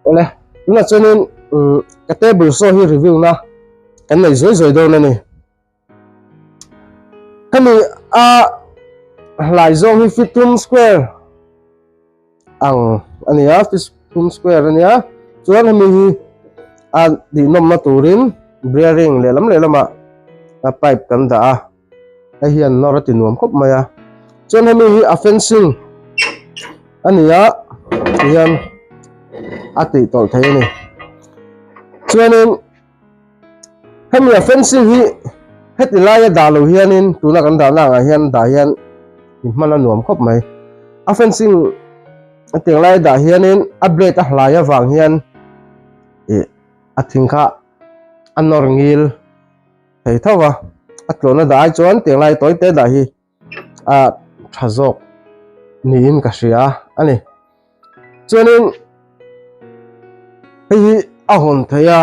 Awle, tunah chuanin ka table saw hi review na kan nei zuai zuai dawn a ni. Hemi a hlai zawng hi feet thum square ang a ni a, feet thum square a ni a. Chuan hemi hi a tihnawmna turin bearing lehlam lehlamah a pipe kan dah a. Hei hian nawr a ti nuam khawp mai a chuan hemi hi a fencing a ni a tihian a tih tawlh thei a ni chuanin hemi a fencing hi heti laia dah lo hianin tuna kan dahna angah hian dah hian hman a nuam khawp mai a fencing hetiang laia dah hianin a blade a hlai avang hian ih a thing kha a nawr ngil. Thei tho va, a tlawhna dah ai chuan tiang lai tawi te dah hi a tha zawk niin ka hria a ni. Chuanin hei hi a hawn thei a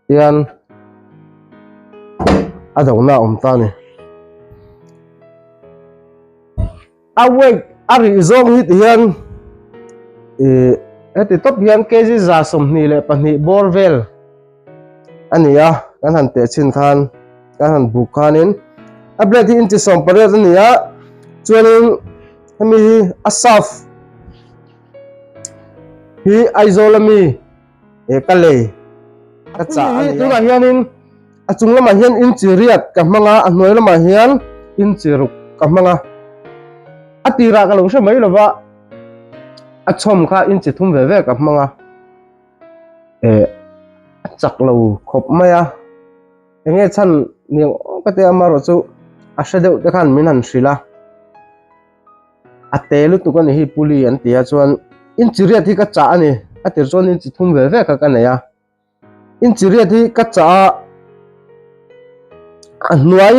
tian a dohna a awm ta a ni. A weight a rih zawng hi ti hian ih heti tawp hian kg 22 bawr vel a ni a kan han teh chhin khan kan han buk khanin a blade hi inchi 18 a ni a chuanin hemi hi a saf hi Aizawl ami eh ka lei ka chah a ni a tunah hianin. A chung lamah hian inchi riat ka hmang a, a hnuai lamah hian inchi ruk ka hmang a. A tirah ka lo hre mai lova, a chhawm kha inchi thum ve ve ka hmang a. Eh, a chak lo khawp mai a. Enge chhan niang awk ka tia amaherawh chu a hre deuh te khan min han hrilh a. A te lutuk a ni hi puli an ti a chuan inchi riat hi ka chah a ni. A tir chuan inchi thum ve ve kha ka nei a. Inchiriat hi ka chah a, a hnuai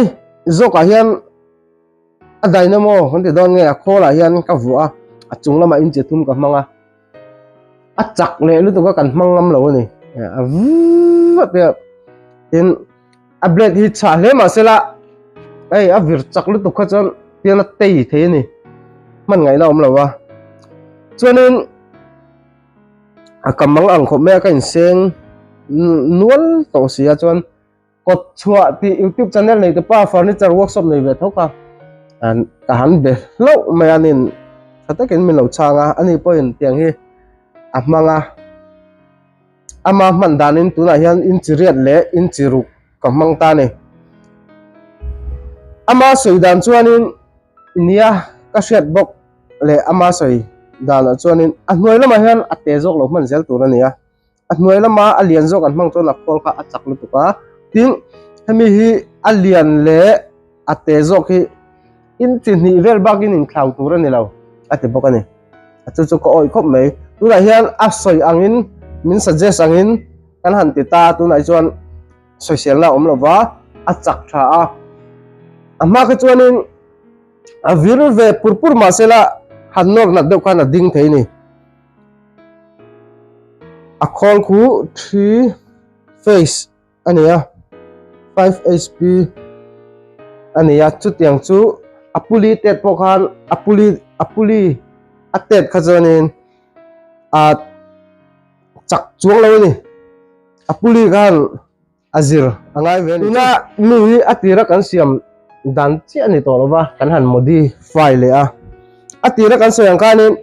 zawkah hian a dynamo kan ti dawn nge a khawlah hian ka vuah a, a chung lamah inchi thum ka hmang a, a chak leh lutuk a kan hmang ngam lo a ni, a vut a tin a blade hi chhah hle mah se la hei a vir chak lutuk kha chuan tian a tei thei a ni, hman ngaihna a awm lo a, chuanin. A ka mang ang khawp mai a ka inseng nual tawh si a chuan kawt chhuah tih youtube channel nei te pa furniture workshop nei ve tho kha ka han be hlauh mai a nin tha takin min lo chhang a ani pawhin tiang hi a hmang a ama hman danin tunah hian inchi riat leh inchi ruk ka hmang ta a ni ama sawi dan chuanin nia ka hriat bawk. leh ama sawi danah chuanin a hnuai lamah hian a te zawk lo hman zel tur a ni a a hnuai lama a lian zawk an hmang chuan a khawl kha a chak lutuk a tin hemi hi a lian leh a te zawk hi inchi hnih vel bakin inthlau tur a ni lo a ti bawk a ni a chu chu ka awih khawp mai tunah hian a sawi angin min suggest angin kan han ti ta tunah hi chuan sawiselna a awm lova a chak tha a a hma kha chuanin. A vir ve pur pur mah se la han nawr nat deuh khan a ding thei a ni. A khawl khu three phase a ni a, five HP a ni a, chutiang chu a puli tet pawh khan a puli a puli a tet kha chuanin a chak chuang lo a ni. A puli khan. a zir a ngai ve a ni. Tuna mi hi a tira kan siam dan chiah a ni tawh lo va, kan han modify leh a. A tira kan sawi ang khanin,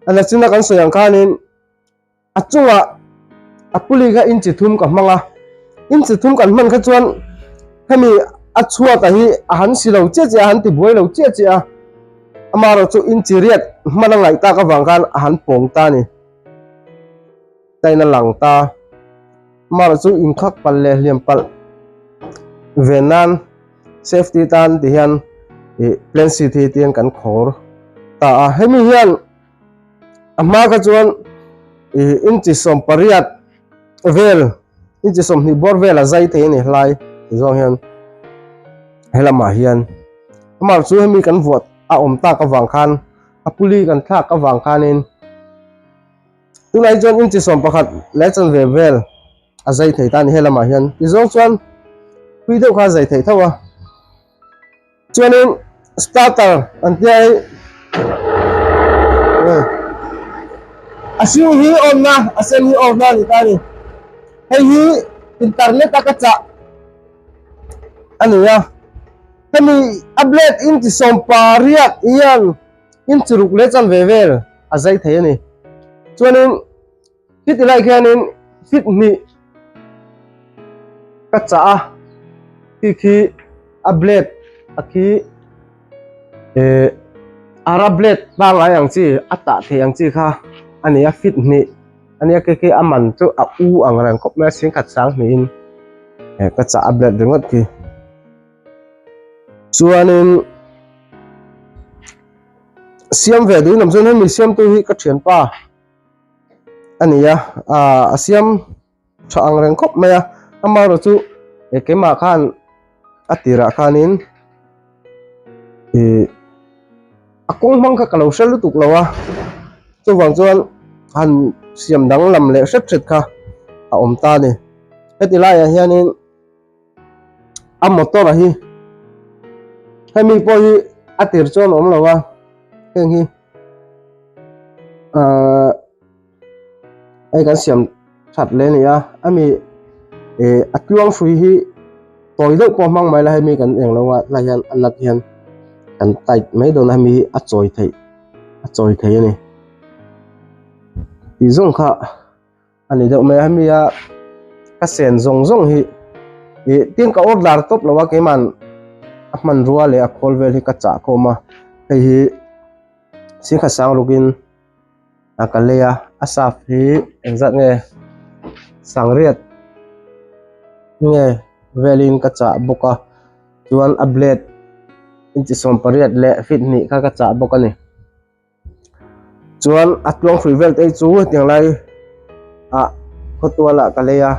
a nachina kan sawi ang khanin a chungah a puli kha inchi thum ka hmang a. Inchi thum kan hman kha chuan hemi a chhuata hi a han si lo chiah chiah a, a han ti buai lo chiah chiah a. Amaherawhchu inchi riat hman a ngaih tak avang khan a han pawng ta a ni. Tain a lang ta. Mar chu inkhak palh leh hliam palh ve nan safety tan ti hian ih plan seat hi tihian kan khawr ta a. Hemi hian a hma kha chuan ih inchi 18 vel inchi 20 bawr vel a zai thei a ni hlai ti zawng hian he lamah hian amah chu hemi kan vuah a awm tak avang khan a puli kan thlak avang khanin. Tunah hi chuan inchi 11 leh chanve vel a zai thei ta a ni he lamah hian tizawng chuan pui deuh kha a zai thei tho a chuanin starter an tia hi. A hring hi on na a sen hi off na a ni ta a ni. Hei hi internet a ka chah a ni a. Hemi a blade inchi 18 hian inchi ruk leh chanve vel a zai thei a ni. Chuanin Fit lai khianin fit hnih ka chah a, khi khi a blade a khi eh ara blade pangngai ang chi a tah theih ang chi kha a ni a fit hnih a nia khi khi a man chu a u ang reng khawp mai a singkhat sang hnihin eh ka chah a blade ringawt khi chuanin siam ve duhin awm chuan hemi siamtu hi ka thianpa. a ni a ah a siam tha ang reng khawp mai a amaherawh chu eh keimah khan a tirah khanin ih a kawng hmang kha ka lo hre lutuk lo a chuvang chuan han siam danglam leh hret hret kha a awm ta a ni heti laiah hianin. a motor a hi hemi pawh hi a tir chuan a awm lo a heng hi ahh hei kan siam that leh a ni a ami ih a tluang hrui hi tawi deuh pawh hmang mai la hemi kan eng lo a tlai hian a nat hian kan tight mai dawn a hemi hi a chawi theih a chawi thei a ni tih zawng kha. A ni deuh mai a hemi a ka sen zawng zawng hi ih tin ka order tawp lo a keiman a hmanrua leh a khawl vel hi ka chah khawm a hei hi singkhat sang rukin a ka lei a a saf hi engzat nge sangriat nge velin ka chah bawk a chuan a blade inchi 18 leh feet hnih kha ka chah bawk a ni. Chuan a tluang hrui vel te hi chu hetiang lai ah khawtual ah ka lei a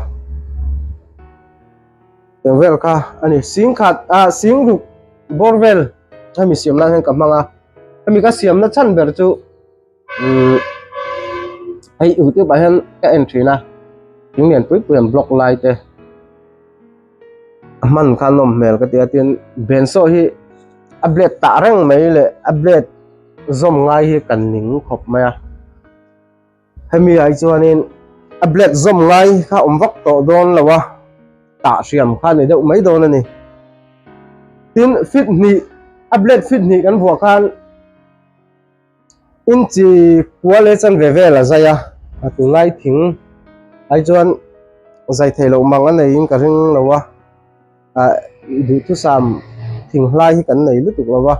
tiang vel kha a ni sing khat ah sing ruk bawr vel hemi siam nan hian ka hmang a hemi ka siam na chhan ber chu umm hei youtube ah hian ka en thin a thing lian pui pui an block lai te. A hman kha nawm hmel ka ti a tin bensaw hi a blade tah reng mai leh a blade zawm ngai hi kan ning khawp mai a hemi ah hi chuanin a blade zawm ngai kha awm vak tawh dawn lo a tah hriam kha a ni deuh mai dawn a ni tin fit hnih a blade fit hnih kan vuah khan. Inchi kua leh chanve vel a zai a, a tunlai thing ai chuan zai theih loh mang a neiin ka ring lo a, ah duhthusam thing hlai hi kan nei lutuk lo a,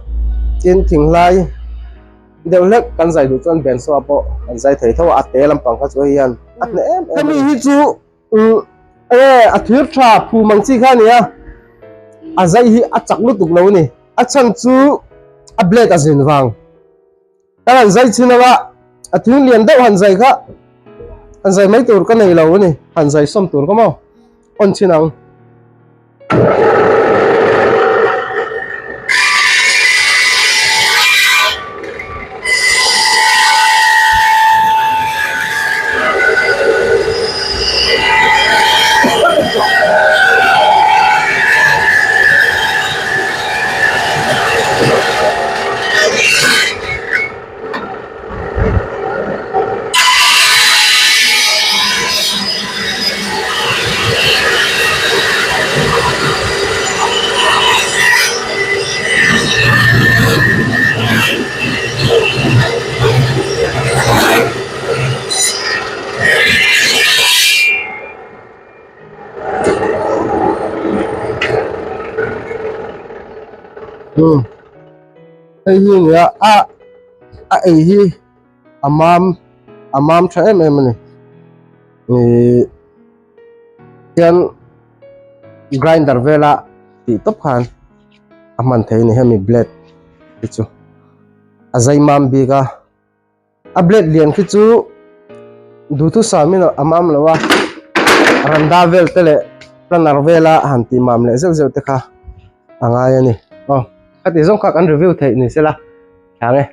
tin thing hlai deuh hlek kan zai duh chuan bensaw pawh kan zai thei tho a, a te lampang kha chu hei hian a hneh em em a ni. Hemi hi chu umm e a thir tha phum ang chi kha a ni a, a zai hi a chak lutuk lo a ni. A chhan chu a blade a zin vang. Kan han zai chin anga a thing lian deuh han zai kha han zai mai tur ka nei lo a ni. Han zai sawm tur ka maw on chin ang. Hei hi nia a a ei hi a mam a mam tha em em a ni ihh hian grinder vela tih tawp khan a hman thei a ni hemi blade hi chu a zai mam bik a. A blade lian khi chu duhthusam in a mam lo a randa vel te leh planner vela han tih mam leh zeuh zeuh te kha a ngai a ni aw khati zawng kha kan review theih ni sela thlang e.